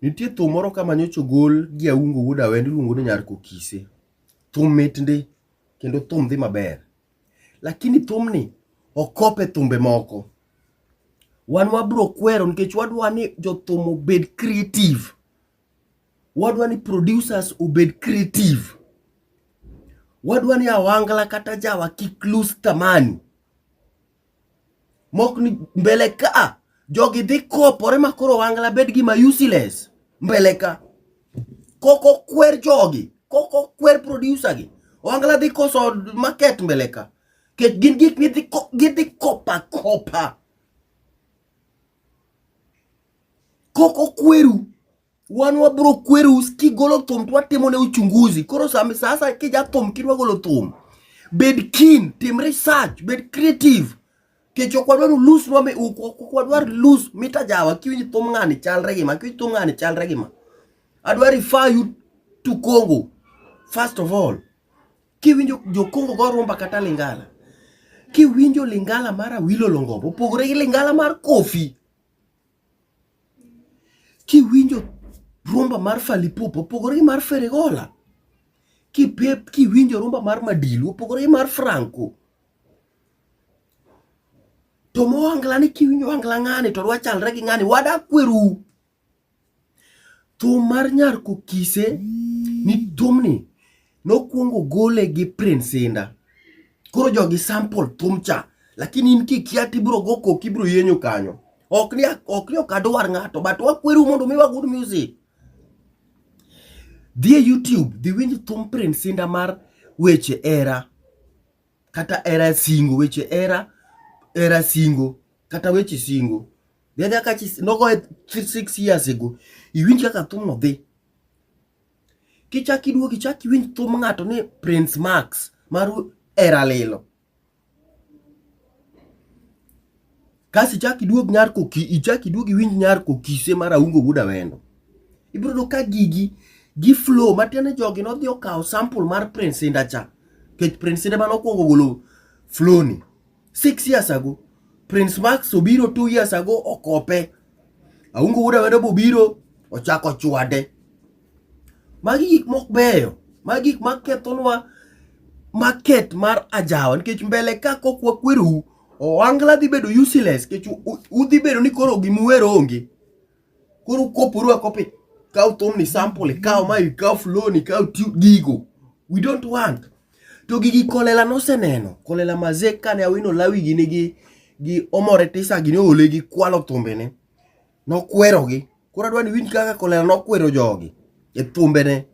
Nitie thum moro kama nyocha ogol gi Aungo wuod Awendo iluongo ni Nyar Kokise. Thum mit ndi kendo thum dhi maber. Lakini thumni okope thumbe moko. Wan wabro kwero nikech wadwa ni jothum obed creative. Wadwa ni producers obed creative. Wadwa ni awangla kata jawa kik lose thamani. Mok ni mbele ka jogi dhi kopore ma koro wangla bed gima useless mbele ka. Koko kwer jogi, koko kwer producer gi. Wangla dhi koso market mbele ka. Kech gin gik midhi gidhi kopa kopa. Koko kweru wan wabro kweru kigolo thum to watimo ne uchunguzi. Koro sami sasa kija thum kidwa golo thum, bed keen, tim research, bed creative. Kech ok wadwar lose nwa ok wadwar lose mita jawa kiwinj thum ng'ani chalre gima, kiwinj thum ng'ani chalre gima. Adwa refer you to Congo first of all. Kiwinjo jo Congo go rumba kata Lingala. Kiwinjo Lingala mar Awilo Longomba opogore gi Lingala mar Kofi. Kiwinjo rumba mar Fally Ipupa opogore gi mar Ferregola. Kipep kiwinjo rumba mar Madilu opogore gi mar Franco. To mohangla ni kiwinjo ohangla ng'ani to dwa chalre gi ng'ani wada kweru. Thum mar Nyar Kokise ni thumni nokwongo gole gi Prince Indah. Koro jogi sample thum cha, lakini in kikia tibiro go koko ibiro yenyo kanyo. Ok ni ok ni ok adwar ng'ato but wakweru mondo miwa good music. Dhi e YouTube, dhi winj thum Prince Indah mar weche era kata era singo, weche era era singo kata weche singo. Dhi adhiya kacha nogoye 6 years ago. Iwinj kaka thumno dhi. Kichak iduogo ichak iwinj thum ng'ato ni Prince Max mar era lilo. Kasi ichak iduog nyar koki ichak iduog iwinj nyar kokise mar Aungo wuod Awendo. Ibiro yudo ka gigi gi flow matiende jogi nodhi okawo sample mar Prince Indah cha. Nikech Prince Indah mane okwongo golo flow ni. 6 years ago. Prince Max obiro 2 years ago okope. Aungo wuod Awendo bobiro ochako chwade. Magi gik mok beyo. Magi gik makethonwa market mar ajawa nikech mbele ka kok wakwerou ohangla dhi bedo useless nikech udhi bedo ni koro gimuwero onge. Koro ukoporu akopa ikaw thumni sample ikaw ma ikaw flow ni ikaw gigo. We don't want. To gigi Kolela noseneno. Kolela mazee kane Awino Lawi gini gi Omore Tisa gini oole gi kwalo thumbene. Nokwerogi. Koro adwa ni iwinj kaka Kolela nokwero jogi e thumbene.